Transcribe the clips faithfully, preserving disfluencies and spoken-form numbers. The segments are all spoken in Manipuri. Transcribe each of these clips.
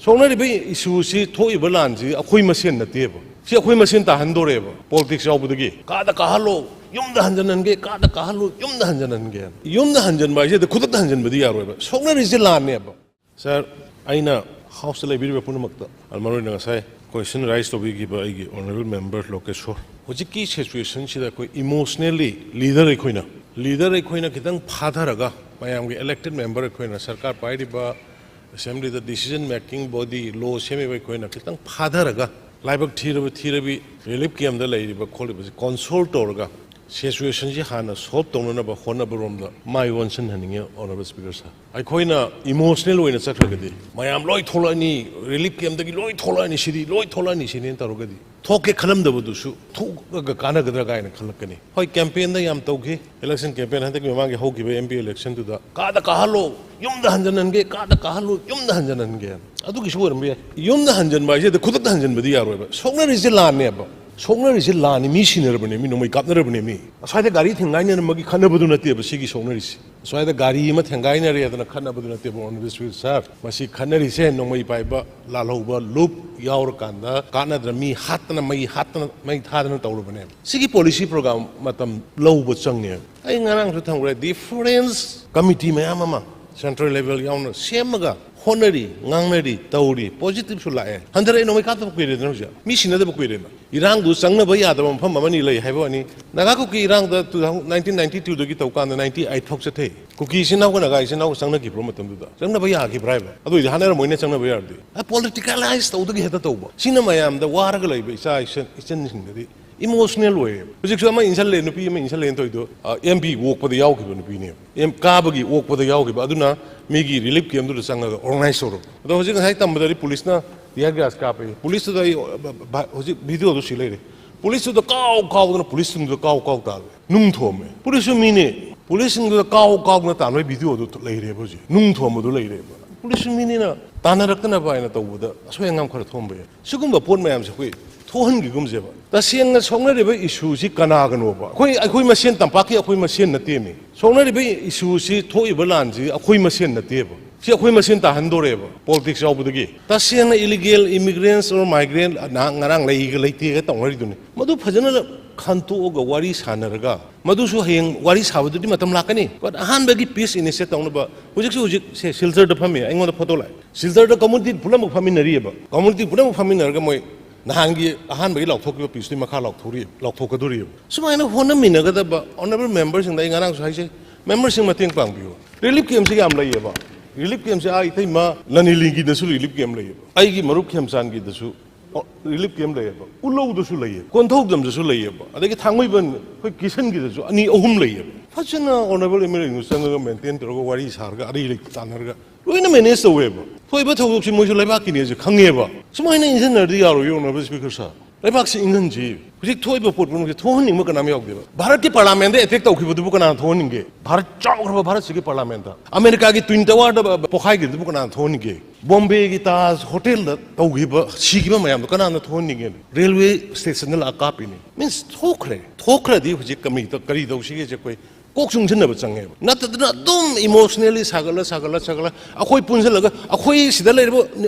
ꯁꯣꯛꯅꯔꯤꯕ ꯏꯁꯨꯁꯤ, ꯊꯣꯛꯏꯕ ꯂꯥꯟꯁꯤ ꯑꯩꯈꯣꯏ ꯃꯁꯦꯟ ꯅꯠꯇꯦꯕ꯫ ꯁꯤ ꯑꯩꯈꯣꯏ ꯃꯁꯦꯟ ꯇꯥꯍꯟꯗꯣꯔꯦꯕ꯫ ꯄꯣꯂꯤꯇꯤꯛꯁ ꯌꯥꯎꯕꯗꯒꯤ ꯀꯥꯗ ꯀꯥꯍꯜꯂꯣ, ꯌꯨꯝꯗ ꯍꯟꯖꯟꯍꯟꯒꯦ, ꯀꯥꯗ ꯀꯥꯍꯜꯂꯣ, ꯌꯨꯝꯗ ꯍꯟꯖꯟꯍꯟꯒꯦ꯫ ꯌꯨꯝꯗ ꯍꯟꯖꯟꯕ ꯍꯥꯏꯁꯤꯗ ꯈꯨꯗꯛꯇ ꯍꯟꯖꯟꯕꯗꯤ ꯌꯥꯔꯣꯏꯕ꯫ ꯁꯣꯛꯅꯔꯤꯁꯦ ꯂꯥꯟꯅꯦꯕ꯫ ꯁꯥꯔ, ꯑꯩꯅ ꯍꯥꯎꯁꯇ ꯂꯩꯕꯤꯔꯤꯕ ꯄꯨꯝꯅꯃꯛꯇ, ꯃꯔꯨ ꯑꯣꯏꯅ ꯉꯁꯥꯏ ꯀꯣꯏꯁꯟ ꯔꯥꯏꯁ ꯇꯧꯕꯤꯈꯤꯕ ꯑꯩꯒꯤ ꯑꯣꯅꯔꯦꯕꯜ ꯃꯦꯝꯕꯔ ꯂꯣꯀꯦꯁꯣꯔ, ꯍꯧꯖꯤꯛꯀꯤ ꯁꯤꯆꯨꯋꯦꯁꯟꯁꯤꯗ ꯑꯩꯈꯣꯏ ꯏꯃꯣꯁꯅꯦꯜꯂꯤ ꯂꯤꯗꯔ ꯑꯩꯈꯣꯏꯅ, ꯂꯤꯗꯔ ꯑꯩꯈꯣꯏꯅ ꯈꯤꯇꯪ ꯐꯥꯊꯔꯒ, ꯃꯌꯥꯝꯒꯤ ꯏꯂꯦꯛꯇꯦꯗ ꯃꯦꯝꯕꯔ ꯑꯩꯈꯣꯏꯅ, ꯁꯔꯀꯥꯔ ꯄꯥꯏꯔꯤꯕ ꯑꯦꯁꯦꯝꯕ꯭ꯂꯤꯗ ꯗꯤꯁꯤꯖꯟ ꯃꯦꯀꯤꯡ ꯕꯣꯗꯤ, ꯂꯣ ꯁꯦꯝꯃꯤꯕ ꯑꯩꯈꯣꯏꯅ ꯈꯤꯇꯪ ꯐꯥꯊꯔꯒ, ꯂꯥꯏꯕꯛ ꯊꯤꯔꯕ ꯊꯤꯔꯕꯤ ꯔꯤꯂꯤꯐ ꯀꯦꯝꯗ ꯂꯩꯔꯤꯕ ꯈꯣꯠꯂꯤꯕꯁꯤ ꯀꯣꯟꯁꯣꯜ ꯇꯧꯔꯒ, ꯁꯤꯆꯨꯋꯦꯁꯟꯁꯤ ꯍꯥꯟꯅ ꯁꯣꯜꯕ ꯇꯧꯅꯅꯕ ꯍꯣꯠꯅꯕꯔꯣꯝꯗ ꯃꯥꯏ ꯑꯣꯟꯁꯤꯟꯍꯟꯅꯤꯡꯉꯤ, ꯑꯣꯅꯔꯦꯕꯜ ꯁ꯭ꯄꯤꯀꯔ ꯁꯥꯔ꯫ ꯑꯩꯈꯣꯏꯅ ꯏꯃꯣꯁꯅꯦꯜ ꯑꯣꯏꯅ ꯆꯠꯈ꯭ꯔꯒꯗꯤ, ꯃꯌꯥꯝ ꯂꯣꯏ ꯊꯣꯛꯂꯛꯑꯅꯤ, ꯔꯤꯂꯤꯐ ꯀꯦꯝꯗꯒꯤ ꯂꯣꯏ ꯊꯣꯛꯂꯛꯑꯅꯤ ꯁꯤꯗꯤ, ꯂꯣꯏ ꯊꯣꯛꯂꯛꯑꯅꯤ ꯁꯤꯅꯦꯅ ꯇꯧꯔꯒꯗꯤ, ꯊꯣꯛꯀꯦ ꯈꯜꯂꯝꯗꯕꯗꯨꯁꯨ ꯊꯣꯛꯑꯒ ꯀꯥꯟꯅꯒꯗ꯭ꯔꯥ ꯀꯥꯏꯅ ꯈꯜꯂꯛꯀꯅꯤ꯫ ꯍꯣꯏ, ꯀꯦꯝꯄꯦꯟꯗ ꯌꯥꯝ ꯇꯧꯈꯤ, ꯏꯂꯦꯛꯁꯟ ꯀꯦꯝꯄꯦꯟ ꯍꯟꯗꯛꯀꯤ ꯃꯃꯥꯡꯒꯤ ꯍꯧꯈꯤꯕ ꯑꯦꯝ ꯄꯤ ꯏꯂꯦꯛꯁꯟꯗꯨꯗ, "ꯀꯥꯗ ꯀꯥꯍꯜꯂꯣ, ꯌꯨꯝꯗ ꯍꯟꯖꯟꯍꯟꯒꯦ, ꯀꯥꯗ ꯀꯥꯍꯜꯂꯣ, ꯌꯨꯝꯗ ꯍꯟꯖꯟꯍꯟꯒꯦ"꯫ ꯑꯗꯨꯒꯤꯁꯨ ꯑꯣꯏꯔꯝꯕ ꯌꯥꯏ꯫ ꯌꯨꯝꯗ ꯍꯟꯖꯟꯕ ꯍꯥꯏꯁꯦ ꯑꯗ ꯈꯨꯗꯛꯇ ꯍꯟꯖꯟꯕꯗꯤ ꯌꯥꯔꯣꯏꯕ꯫ ꯁꯣꯛꯅꯔꯤꯁꯦ ꯂꯥꯟꯅꯦꯕ꯫ ꯁꯣꯛꯅꯔꯤꯁꯦ ꯂꯥꯟꯅꯤ, ꯃꯤ ꯁꯤꯅꯔꯕꯅꯦ, ꯃꯤ ꯅꯣꯡꯃꯩ ꯀꯥꯞꯅꯔꯕꯅꯦ꯫ ꯃꯤ ꯑꯁ꯭ꯋꯥꯏꯗ ꯒꯥꯔꯤ ꯊꯦꯡꯒꯥꯏꯅꯔꯝꯕꯒꯤ ꯈꯠꯅꯕꯗꯨ ꯅꯠꯇꯦꯕ ꯁꯤꯒꯤ ꯁꯣꯛꯅꯔꯤꯁꯦ꯫ ꯑꯁ꯭ꯋꯥꯏꯗ ꯒꯥꯔꯤ ꯑꯃ ꯊꯦꯡꯒꯥꯏꯅꯔꯦꯗꯅ ꯈꯠꯅꯕꯗꯨ ꯅꯠꯇꯦꯕ, ꯑꯣꯅꯔꯦꯕꯜ ꯁ꯭ꯄꯤꯀꯔ ꯁꯥꯔ꯫ ꯃꯁꯤ ꯈꯠꯅꯔꯤꯁꯦ ꯅꯣꯡꯃꯩ ꯄꯥꯏꯕ ꯂꯥꯜꯍꯧꯕ ꯂꯨꯞ ꯌꯥꯎꯔꯀꯥꯟꯗ ꯀꯥꯞꯅꯗꯅ, ꯃꯤ ꯍꯥꯠꯇꯅ, ꯃꯩ ꯍꯥꯠꯇꯅ, ꯃꯩ ꯊꯥꯗꯅ ꯇꯧꯔꯕꯅꯦꯕ꯫ ꯁꯤꯒꯤ ꯄꯣꯂꯤꯁꯤ ꯄ꯭ꯔꯣꯒ꯭ꯔꯥꯝ ꯃꯇꯝ ꯂꯧꯕ ꯆꯪꯉꯦꯕ꯫ ꯑꯩ ꯉꯔꯥꯡꯁꯨ ꯊꯝꯈ꯭ꯔꯦ, ꯗꯤꯐꯔꯦꯟꯁ ꯀꯃꯤꯇꯤ ꯃꯌꯥꯝ ꯑꯃ ꯁꯦꯟꯇ꯭ꯔꯦꯜ ꯂꯦꯚꯦꯜ ꯌꯥꯎꯅ ꯁꯦꯝꯃꯒ ꯍꯣꯠꯅꯔꯤ, ꯉꯥꯡꯅꯔꯤ, ꯇꯧꯔꯤ, ꯄꯣꯖꯤꯇꯤꯚꯁꯨ ꯂꯥꯛꯑꯦ꯫ ꯍꯟꯊꯔꯛꯑꯦ, ꯅꯣꯡꯃꯩ ꯀꯥꯞꯇꯕ ꯀꯨꯏꯔꯦꯗꯅ ꯍꯧꯖꯤꯛ꯫ ꯃꯤ ꯁꯤꯟꯅꯗꯕ ꯀꯨꯏꯔꯦꯅ꯫ ꯏꯔꯥꯡꯗꯨ ꯆꯪꯅꯕ ꯌꯥꯗꯕ ꯃꯐꯝ ꯑꯃꯅꯤ ꯂꯩ ꯍꯥꯏꯕ ꯋꯥꯅꯤ꯫ ꯅꯥꯒꯥ ꯀꯨꯀꯤ ꯏꯔꯥꯡꯗ two thousand, nineteen ninety twoꯗꯒꯤ ꯇꯧꯀꯥꯟꯗ ninety eight ꯐꯥꯎ ꯆꯠꯊꯩ꯫ ꯀꯨꯀꯤ ꯏꯆꯤꯟ ꯏꯅꯥꯎꯒ ꯅꯥꯒꯥ ꯏꯆꯤꯟ ꯏꯅꯥꯎꯒ ꯆꯪꯅꯈꯤꯕ꯭ꯔꯣ ꯃꯇꯝꯗꯨꯗ? ꯆꯪꯅꯕ ꯌꯥꯈꯤꯕ꯭ꯔꯥ ꯍꯥꯏꯕ? ꯑꯗꯨ ꯑꯣꯏꯗꯤ ꯍꯥꯠꯅꯔꯝꯃꯣꯏꯅꯦ ꯆꯪꯅꯕ ꯌꯥꯔꯗꯤ꯫ ꯑ, ꯄꯣꯂꯤꯇꯤꯀꯦꯂꯥꯏꯁ ꯇꯧꯗꯒꯤ ꯍꯦꯛꯇ ꯇꯧꯕ꯫ ꯁꯤꯅ ꯃꯌꯥꯝꯗ ꯋꯥꯔꯒ ꯂꯩꯕ ꯏꯆꯥ ꯏꯆꯟ-, ꯏꯆꯟꯁꯤꯡꯗꯗꯤ ꯏꯃꯣꯁꯅꯦꯜ ꯑꯣꯏꯌꯦꯕ꯫ ꯍꯧꯖꯤꯛꯁꯨ ꯑꯃ ꯏꯟꯁꯜꯂꯦ, ꯅꯨꯄꯤ ꯑꯃ ꯏꯟꯁꯜꯂꯦꯅ ꯇꯧꯔꯤꯗꯣ, ꯑ, ꯑꯦꯝ ꯄꯤ ꯑꯣꯛꯄꯗ ꯌꯥꯎꯈꯤꯕ ꯅꯨꯄꯤꯅꯦꯕ꯫ ꯑꯦꯝ ꯀꯥꯕꯒꯤ ꯑꯣꯛꯄꯗ ꯌꯥꯎꯈꯤꯕ꯫ ꯑꯗꯨꯅ ꯃꯤꯒꯤ ꯔꯤꯂꯤꯐ ꯀꯦꯝꯗꯨꯗ ꯆꯪꯉꯒ ꯑꯣꯔꯒꯅꯥꯏꯁ ꯇꯧꯔꯕ꯫ ꯑꯗꯣ ꯍꯧꯖꯤꯛ ꯉꯁꯥꯏ ꯇꯝꯕꯗꯗꯤ ꯄꯨꯂꯤꯁꯅ ꯇꯤꯌꯔ ꯒ꯭ꯌꯥꯁ ꯀꯥꯞꯄꯦ꯫ ꯄꯨꯂꯤꯁꯇꯨꯗ ꯑꯩ, ꯚ-, ꯚ-, ꯍꯧꯖꯤꯛ ꯚꯤꯗꯤꯑꯣꯗꯨ ꯁꯤ ꯂꯩꯔꯦ꯫ ꯄꯨꯂꯤꯁꯇꯨꯗ ꯀꯥꯎ ꯀꯥꯎꯗꯅ ꯄꯨꯂꯤꯁꯁꯤꯡꯗꯨꯗ ꯀꯥꯎ ꯀꯥꯎ ꯇꯥꯔꯦ꯫ ꯅꯨꯡ ꯊꯣꯝꯃꯦ꯫ ꯄꯨꯂꯤꯁꯁꯨ ꯃꯤꯅꯤ꯫ ꯄꯨꯂꯤꯁꯁꯤꯡꯗꯨꯗ ꯀꯥꯎ ꯀꯥꯎꯗꯅ ꯇꯥꯟꯕꯒꯤ ꯚꯤꯗꯤꯑꯣꯗꯨ ꯂꯩꯔꯦꯕ ꯍꯧꯖꯤꯛ꯫ ꯅꯨꯡ ꯊꯣꯝꯕꯗꯨ ꯂꯩꯔꯦꯕ꯫ ꯄꯨꯂꯤꯁꯁꯨ ꯃꯤꯅꯤꯅ ꯇꯥꯟꯅꯔꯛꯇꯅꯕ ꯍꯥꯏꯅ ꯇꯧꯕꯗ ꯑꯁꯣꯏ ꯑꯉꯥꯝ ꯈꯔ ꯊꯣꯛꯑꯝꯕ ꯌꯥꯏ꯫ ꯁꯤꯒꯨꯝꯕ ꯄꯣꯠ ꯃꯌꯥꯝꯁꯦ ꯑꯩꯈꯣꯏ ꯊꯣꯛꯍꯟꯈꯤꯒꯨꯝꯁꯦꯕ꯫ ꯇꯁꯦꯡꯅ ꯁꯣꯛꯅꯔꯤꯕ ꯏꯁꯨꯁꯤ ꯀꯅꯥꯒꯅꯣꯕ? ꯑꯩꯈꯣꯏ, ꯑꯩꯈꯣꯏ ꯃꯁꯦꯟ, ꯇꯝꯄꯥꯛꯀꯤ ꯑꯩꯈꯣꯏ ꯃꯁꯦꯟ ꯅꯠꯇꯦꯃꯤ꯫ ꯁꯣꯛꯅꯔꯤꯕ ꯏꯁꯨꯁꯤ, ꯊꯣꯛꯏꯕ ꯂꯥꯟꯁꯤ ꯑꯩꯈꯣꯏ ꯃꯁꯦꯟ ꯅꯠꯇꯦꯕ꯫ ꯁꯤ ꯑꯩꯈꯣꯏ ꯃꯁꯦꯟ ꯇꯥꯍꯟꯗꯣꯔꯦꯕ, ꯄꯣꯂꯤꯇꯤꯛꯁ ꯌꯥꯎꯕꯗꯒꯤ꯫ ꯇꯁꯦꯡꯅ ꯏꯂꯤꯒꯦꯜ ꯏꯃꯤꯒ꯭ꯔꯦꯟꯁ ꯑꯣꯔ ꯃꯥꯏꯒ꯭ꯔꯦꯟ ꯉꯔꯥꯡ ꯂꯩꯒ ꯂꯩꯇꯦꯒ ꯇꯧꯅꯔꯤꯗꯨꯅꯤ꯫ ꯃꯗꯨ ꯐꯖꯅ ꯈꯟꯇꯣꯛꯑꯒ ꯋꯥꯔꯤ ꯁꯥꯟꯅꯔꯒ, ꯃꯗꯨꯁꯨ ꯍꯌꯦꯡ ꯋꯥꯔꯤ ꯁꯥꯕꯗꯨꯗꯤ ꯃꯇꯝ ꯂꯥꯛꯀꯅꯤ꯫ But ꯑꯍꯥꯟꯕꯒꯤ ꯄꯤꯁ ꯏꯅꯤꯁꯤꯌꯦꯠ ꯇꯧꯅꯕ ꯍꯧꯖꯤꯛꯁꯨ ꯍꯧꯖꯤꯛ ꯁꯦ ꯁꯤꯜꯆꯔꯗ ꯐꯝꯃꯤ, ꯑꯩꯉꯣꯟꯗ ꯐꯣꯇꯣ ꯂꯥꯛꯑꯦ꯫ ꯁꯤꯜꯆꯔꯗ ꯀꯝꯃꯨꯅꯤꯇꯤ ꯄꯨꯝꯅꯃꯛ ꯐꯝꯃꯤꯟꯅꯔꯤꯑꯕ꯫ ꯀꯝꯃꯨꯅꯤꯇꯤ ꯄꯨꯝꯅꯃꯛ ꯐꯝꯃꯤꯟꯅꯔꯒ ꯃꯣꯏ ꯅꯍꯥꯟꯒꯤ ꯑꯍꯥꯟꯕꯒꯤ ꯂꯥꯎꯊꯣꯛꯈꯤꯕ ꯄꯤꯁꯇꯨꯒꯤ ꯃꯈꯥ ꯂꯥꯎꯊꯣꯛꯔꯤ-, ꯂꯥꯎꯊꯣꯛꯀꯗꯣꯔꯤꯕ꯫ ꯁꯨꯃꯥꯏꯅ ꯍꯣꯠꯅꯃꯤꯟꯅꯒꯗꯕ ꯑꯣꯅꯔꯦꯕꯜ ꯃꯦꯝꯕꯔꯁꯤꯡꯗ ꯑꯩ ꯉꯔꯥꯡꯁꯨ ꯍꯥꯏꯖꯩ, ꯃꯦꯝꯕꯔꯁꯤꯡ ꯃꯇꯦꯡ ꯄꯥꯡꯕꯤꯌꯨ꯫ ꯔꯤꯂꯤꯐ ꯀꯦꯝꯁꯦ ꯌꯥꯝ ꯂꯩꯌꯦꯕ꯫ ꯔꯤꯂꯤꯐ ꯀꯦꯝꯁꯦ ꯑꯥ ꯏꯇꯩꯃ ꯂꯅꯤꯂꯤꯒꯤꯗꯁꯨ ꯔꯤꯂꯤꯐ ꯀꯦꯝ ꯂꯩꯌꯦꯕ, ꯑꯩꯒꯤ ꯃꯔꯨꯞ ꯈꯦꯝꯆꯥꯟꯒꯤꯗꯁꯨ, ꯑꯣ, ꯔꯤꯂꯤꯐ ꯀꯦꯝ ꯂꯩꯌꯦꯕ, ꯎꯂꯧꯗꯁꯨ ꯂꯩꯌꯦꯕ, ꯀꯣꯟꯊꯧꯖꯝꯗꯁꯨ ꯂꯩꯌꯦꯕ, ꯑꯗꯒꯤ ꯊꯥꯡꯃꯩꯕꯟ ꯑꯩꯈꯣꯏ ꯀꯤꯁꯟꯒꯤꯗꯁꯨ ꯑꯅꯤ ꯑꯍꯨꯝ ꯂꯩꯌꯦꯕ꯫ ꯐꯖꯅ ꯑꯣꯅꯔꯦꯕꯜ ꯑꯦꯝ ꯑꯦꯜ ꯑꯦꯁꯤꯡꯗꯨ ꯆꯪꯉꯒ ꯃꯦꯟꯇꯦꯟ ꯇꯧꯔꯒ ꯋꯥꯔꯤ ꯁꯥꯔꯒ ꯑꯔꯩ ꯂꯩꯇ ꯇꯥꯟꯅꯔꯒ ꯂꯣꯏꯅ ꯃꯦꯅꯦꯖ ꯇꯧꯋꯦꯕ꯫ ꯊꯣꯛꯏꯕ ꯊꯧꯗꯣꯛꯁꯤ ꯃꯣꯏꯁꯨ ꯂꯩꯕꯥꯛꯀꯤꯅꯦꯁꯦ ꯈꯪꯉꯦꯕ꯫ ꯁꯨꯃꯥꯏꯅ ꯏꯟꯁꯤꯟꯅꯔꯗꯤ ꯌꯥꯔꯣꯏ, ꯑꯣꯅꯔꯦꯕꯜ ꯁ꯭ꯄꯤꯀꯔ ꯁꯥꯔ꯫ ꯂꯩꯕꯥꯛꯁꯤ ꯏꯪꯍꯟꯁꯤ꯫ ꯍꯧꯖꯤꯛ ꯊꯣꯛꯏꯕ ꯄꯣꯠ ꯄꯨꯝꯅꯃꯛꯁꯦ ꯊꯣꯛꯍꯟꯅꯤꯡꯕ ꯀꯅꯥꯝ ꯌꯥꯎꯗꯦꯕ꯫ ꯚꯥꯔꯠꯀꯤ ꯄꯥꯔꯂꯥꯃꯦꯟꯗ ꯑꯦꯇꯦꯛ ꯇꯧꯈꯤꯕꯗꯨꯕꯨ ꯀꯅꯥꯅ ꯊꯣꯛꯍꯟꯅꯤꯡꯒꯦ? ꯚꯥꯔꯠ ꯆꯥꯎꯈ꯭ꯔꯕ ꯚꯥꯔꯠꯁꯤꯒꯤ ꯄꯥꯔꯂꯥꯃꯦꯟꯗ, ꯑꯃꯦꯔꯤꯀꯥꯒꯤ ꯇ꯭ꯋꯤꯟ ꯇꯋꯥꯔꯗ ꯄꯣꯈꯥꯏꯈꯤꯕꯗꯨꯕꯨ ꯀꯅꯥꯅ ꯊꯣꯛꯍꯟꯅꯤꯡꯒꯦ? ꯕꯣꯝꯕꯦꯒꯤ ꯇꯥꯖ ꯍꯣꯇꯦꯜꯗ ꯇꯧꯈꯤꯕ, ꯁꯤꯈꯤꯕ ꯃꯌꯥꯝꯗꯣ ꯀꯅꯥꯅ ꯊꯣꯛꯍꯟꯅꯤꯡꯒꯦ? ꯔꯦꯜꯋꯦ ꯁ꯭ꯇꯦꯁꯟꯗ ꯂꯥꯛꯑ ꯀꯥꯞꯄꯤꯅꯤ꯫ ꯃꯤꯟꯁ, ꯊꯣꯛꯈ꯭ꯔꯦ꯫ ꯊꯣꯛꯈ꯭ꯔꯗꯤ ꯍꯧꯖꯤꯛ ꯀꯃꯤ-, ꯀꯔꯤ ꯇꯧꯁꯤꯒꯦꯁꯦ ꯑꯩꯈꯣꯏ ꯀꯣꯛ ꯆꯨꯡꯁꯤꯟꯅꯕ ꯆꯪꯉꯦꯕ꯫ ꯅꯠꯇꯗꯅ ꯑꯗꯨꯝ ꯏꯃꯣꯁꯅꯦꯜꯂꯤ ꯁꯥꯒꯠꯂ, ꯁꯥꯒꯠꯂ, ꯁꯥꯒꯠꯂ, ꯑꯩꯈꯣꯏ ꯄꯨꯟꯁꯤꯜꯂꯒ, ꯑꯩꯈꯣꯏ ꯁꯤꯗ ꯂꯩꯔꯤꯕ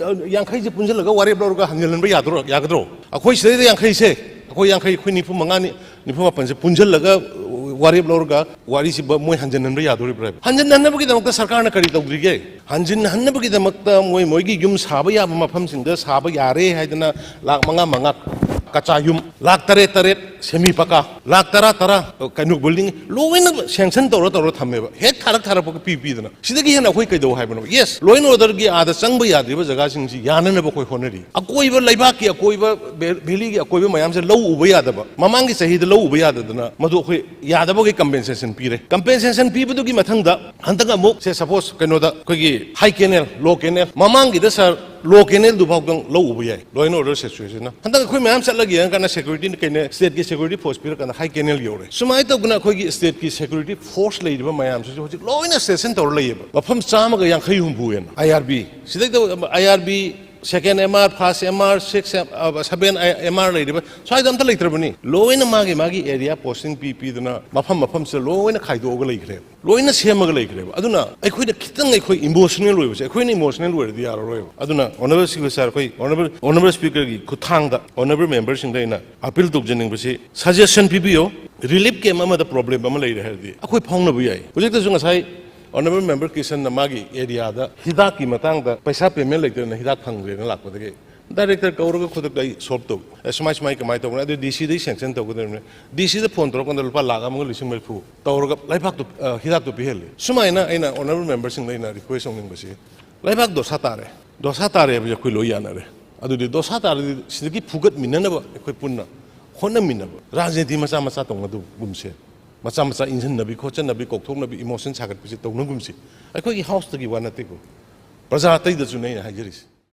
ꯌꯥꯡꯈꯩꯁꯦ ꯄꯨꯟꯁꯤꯜꯂꯒ ꯋꯥꯔꯦꯞ ꯂꯧꯔꯒ ꯍꯟꯖꯤꯜꯍꯟꯕ ꯌꯥꯗꯣꯔ-, ꯌꯥꯒꯗ꯭ꯔꯣ? ꯑꯩꯈꯣꯏ ꯁꯤꯗꯩꯗ ꯌꯥꯡꯈꯩꯁꯦ, ꯑꯩꯈꯣꯏ ꯌꯥꯡꯈꯩ, ꯑꯩꯈꯣꯏ ꯅꯤꯐꯨ ꯃꯉꯥꯅꯤ, ꯅꯤꯐꯨ ꯃꯥꯄꯟꯁꯦ ꯄꯨꯟꯁꯤꯜꯂꯒ ꯋꯥꯔꯦꯞ ꯂꯧꯔꯒ ꯋꯥꯔꯤꯁꯤ ꯕ-, ꯃꯣꯏ ꯍꯟꯖꯤꯟꯍꯟꯕ ꯌꯥꯗꯣꯔꯤꯕ꯭ꯔꯥ ꯍꯥꯏꯕ? ꯍꯟꯖꯤꯟꯍꯟꯅꯕꯒꯤꯗꯃꯛꯇ ꯁꯔꯀꯥꯔꯅ ꯀꯔꯤ ꯇꯧꯗ꯭ꯔꯤꯒꯦ? ꯍꯟꯖꯤꯟꯍꯟꯅꯕꯒꯤꯗꯃꯛꯇ ꯃꯣꯏ ꯃꯣꯏꯒꯤ ꯌꯨꯝ ꯁꯥꯕ ꯌꯥꯕ ꯃꯐꯝꯁꯤꯡꯗ ꯁꯥꯕ ꯌꯥꯔꯦ ꯍꯥꯏꯗꯅ ꯂꯥꯛ ꯃꯉꯥ ꯃꯉꯥ ꯀꯆꯥ ꯌꯨꯝ, ꯂꯥꯛ ꯇꯔꯦꯠ ꯇꯔꯦꯠ ꯁꯦꯃꯤ ꯄꯀꯥ, ꯂꯥꯛ ꯇꯔꯥ ꯇꯔꯥ ꯀꯩꯅꯣ ꯕꯤꯜꯗꯤꯡ ꯂꯣꯏꯅ ꯁꯦꯡꯁꯟ ꯇꯧꯔ ꯇꯧꯔ ꯊꯝꯃꯦꯕ, ꯍꯦꯛ ꯊꯥꯔꯛ ꯊꯥꯔꯛꯄꯒ ꯄꯤ ꯄꯤꯗꯅ꯫ ꯁꯤꯗꯒꯤ ꯍꯦꯟꯅ ꯑꯩꯈꯣꯏ ꯀꯩꯗꯧ ꯍꯥꯏꯕꯅꯣ? ꯌꯦꯁ, ꯂꯣ ꯑꯦꯟ ꯑꯣꯔꯗꯔꯒꯤ ꯑꯥꯗ ꯆꯪꯕ ꯌꯥꯗ꯭ꯔꯤꯕ ꯖꯒꯥꯁꯤꯡꯁꯤ ꯌꯥꯅꯅꯕ ꯑꯩꯈꯣꯏ ꯍꯣꯠꯅꯔꯤ꯫ ꯑꯀꯣꯏꯕ, ꯂꯩꯕꯥꯛꯀꯤ ꯑꯀꯣꯏꯕ, ꯚꯦ-, ꯚꯦꯂꯤꯒꯤ ꯑꯀꯣꯏꯕ ꯃꯌꯥꯝꯁꯦ ꯂꯧ ꯎꯕ ꯌꯥꯗꯕ, ꯃꯃꯥꯡꯒꯤ ꯆꯍꯤꯗ ꯂꯧ ꯎꯕ ꯌꯥꯗꯗꯅ ꯃꯗꯨ ꯑꯩꯈꯣꯏ ꯌꯥꯗꯕꯒꯤ ꯀꯝꯄꯦꯟꯁꯦꯁꯟ ꯄꯤꯔꯦ꯫ ꯀꯝꯄꯦꯟꯁꯦꯁꯟ ꯄꯤꯕꯗꯨꯒꯤ ꯃꯊꯪꯗ ꯍꯟꯗꯛ ꯑꯃꯨꯛ, ꯁꯦ ꯁꯄꯣꯁ, ꯀꯩꯅꯣꯗ ꯑꯩꯈꯣꯏꯒꯤ ꯍꯥꯏ ꯀꯦꯅꯦꯜ, ꯂꯣ ꯀꯦꯅꯦꯜ, ꯃꯃꯥꯡꯒꯤꯗ ꯁꯥꯔ, ꯂꯣ ꯀꯦꯅꯦꯜꯗꯨ ꯐꯥꯎꯗꯪ ꯂꯧ ꯎꯕ ꯌꯥꯏ, ꯂꯣ ꯑꯦꯟ ꯑꯣꯔꯗꯔ ꯁꯤꯆꯨꯋꯦꯁꯟꯅ꯫ ꯍꯟꯗꯛ ꯑꯩꯈꯣꯏ ꯃꯌꯥꯝ ꯆꯠꯂꯒ ꯌꯦꯡꯉꯀꯥꯟꯗ ꯁꯦꯀ꯭ꯌꯨꯔꯤꯇꯤꯅ ꯀꯩꯅꯣ, ꯁ꯭ꯇꯦꯠꯀꯤ ꯁꯦꯀ꯭ꯌꯨꯔꯤꯇꯤ ꯐꯣꯔꯁ ꯄꯤꯔꯀꯥꯟꯗ ꯍꯥꯏ ꯀꯦꯅꯦꯜ ꯌꯧꯔꯦ꯫ ꯁꯨꯃꯥꯏꯅ ꯇꯧꯗꯅ ꯑꯩꯈꯣꯏꯒꯤ ꯁ꯭ꯇꯦꯠꯀꯤ ꯁꯦꯀ꯭ꯌꯨꯔꯤꯇꯤ ꯐꯣꯔꯁ ꯂꯩꯔꯤꯕ ꯃꯌꯥꯝꯁꯤꯁꯨ ꯍꯧꯖꯤꯛ ꯂꯣꯏꯅ ꯁ꯭ꯇꯦꯁꯟ ꯇꯧꯔ ꯂꯩꯌꯦꯕ꯫ ꯃꯐꯝ ꯆꯥꯝꯃꯒ ꯌꯥꯡꯈꯩ ꯍꯨꯝꯐꯨ ꯍꯦꯟꯅ ꯑꯥꯏ ꯑꯥꯔ ꯕꯤ꯫ ꯁꯤꯗꯩꯗ I R B second M R, first M R, six, seven M R ꯂꯩꯔꯤꯕ ꯁ꯭ꯋꯥꯏꯗ ꯑꯝꯇ ꯂꯩꯇ꯭ꯔꯕꯅꯤ꯫ ꯂꯣꯏꯅ ꯃꯥꯒꯤ ꯃꯥꯒꯤ area posting ꯄꯤ ꯄꯤꯗꯅ ꯃꯐꯝ ꯃꯐꯝꯁꯤꯗ ꯂꯣꯏꯅ ꯈꯥꯏꯗꯣꯛꯑꯒ ꯂꯩꯈ꯭ꯔꯦꯕ, ꯂꯣꯏꯅ ꯁꯦꯝꯃꯒ ꯂꯩꯈ꯭ꯔꯦꯕ꯫ ꯑꯗꯨꯅ ꯑꯩꯈꯣꯏꯅ ꯈꯤꯇꯪ ꯑꯩꯈꯣꯏ emotional ꯑꯣꯏꯕꯁꯦ, ꯑꯩꯈꯣꯏꯅ emotional ꯑꯣꯏꯔꯗꯤ ꯌꯥꯔꯔꯣꯏꯕ꯫ ꯑꯗꯨꯅ Honourable Speaker sir, ꯑꯩꯈꯣꯏ Honourable, Honourable Speakerꯒꯤ ꯈꯨꯠꯊꯥꯡꯗ Honourable memberꯁꯤꯡꯗ ꯑꯩꯅ appeal ꯇꯧꯖꯅꯤꯡꯕꯁꯤ, suggestion ꯄꯤꯕꯤꯌꯣ꯫ Relief camp ꯑꯃꯗ problem ꯑꯃ ꯂꯩꯔꯦ ꯍꯥꯏꯔꯗꯤ ꯑꯩꯈꯣꯏ ꯐꯥꯎꯅꯕ ꯌꯥꯏ꯫ ꯍꯧꯖꯤꯛꯇꯁꯨ ꯉꯁꯥꯏ Honourable Member ꯀꯤꯁꯟꯅ ꯃꯥꯒꯤ areaꯗ ꯍꯤꯗꯥꯛꯀꯤ ꯃꯇꯥꯡꯗ ꯄꯩꯁꯥ payment ꯂꯩꯇꯗꯅ ꯍꯤꯗꯥꯛ ꯐꯪꯗ꯭ꯔꯦꯅ ꯂꯥꯛꯄꯗꯒꯤ director ꯀꯧꯔꯒ ꯈꯨꯗꯛꯇ ꯑꯩ solve ꯇꯧ꯫ ꯑꯦ, ꯁꯨꯃꯥꯏ ꯁꯨꯃꯥꯏ ꯀꯃꯥꯏꯅ ꯇꯧꯕꯅꯣ? ꯑꯗꯨ D Cꯗꯒꯤ sanction ꯇꯧꯒꯗꯕꯅꯤ꯫ D Cꯗ phone ꯇꯧꯔꯀꯥꯟꯗ ꯂꯨꯄꯥ ꯂꯥꯈ ꯑꯃꯒ ꯂꯤꯁꯤꯡ ꯃꯔꯤꯐꯨ ꯇꯧꯔꯒ ꯂꯩꯕꯥꯛꯇꯣ, ꯑ, ꯍꯤꯗꯥꯛꯇꯣ ꯄꯤꯍꯜꯂꯤ꯫ ꯁꯨꯃꯥꯏꯅ ꯑꯩꯅ Honourable Memberꯁꯤꯡꯗ ꯑꯩꯅ request ꯇꯧꯅꯤꯡꯕꯁꯤ, ꯂꯩꯕꯥꯛ ꯗꯣꯁꯥ ꯇꯥꯔꯦ, ꯗꯣꯁꯥ ꯇꯥꯔꯦ ꯍꯥꯏꯕꯁꯦ ꯑꯩꯈꯣꯏ ꯂꯣꯏ ꯌꯥꯅꯔꯦ꯫ ꯑꯗꯨꯗꯤ ꯗꯣꯁꯥ ꯇꯥꯔꯗꯤ ꯁꯤꯗꯒꯤ ꯐꯨꯒꯠꯃꯤꯟꯅꯅꯕ ꯑꯩꯈꯣꯏ ꯄꯨꯟꯅ ꯍꯣꯠꯅꯃꯤꯟꯅꯕ, ꯔꯥꯖꯅꯤꯇꯤ ꯃꯆꯥ ꯃꯆꯥ ꯇꯧꯅꯗꯒꯨꯝꯁꯦ꯫ ꯃꯆꯥ ꯃꯆꯥ ꯏꯟꯁꯤꯟꯅꯕꯤ ꯈꯣꯠꯆꯟꯅꯕꯤ, ꯀꯧꯊꯣꯛꯅꯕꯤ, emotion ꯁꯥꯒꯠꯄꯁꯦ ꯇꯧꯅꯒꯨꯝꯁꯤ꯫ ꯑꯩꯈꯣꯏꯒꯤ houseꯇꯒꯤ ꯋꯥ ꯅꯠꯇꯦꯀꯣ, ꯄ꯭ꯔꯖꯥ ꯑꯇꯩꯗꯁꯨꯅꯦ ꯑꯩꯅ ꯍꯥꯏꯖꯔꯤꯁꯦ꯫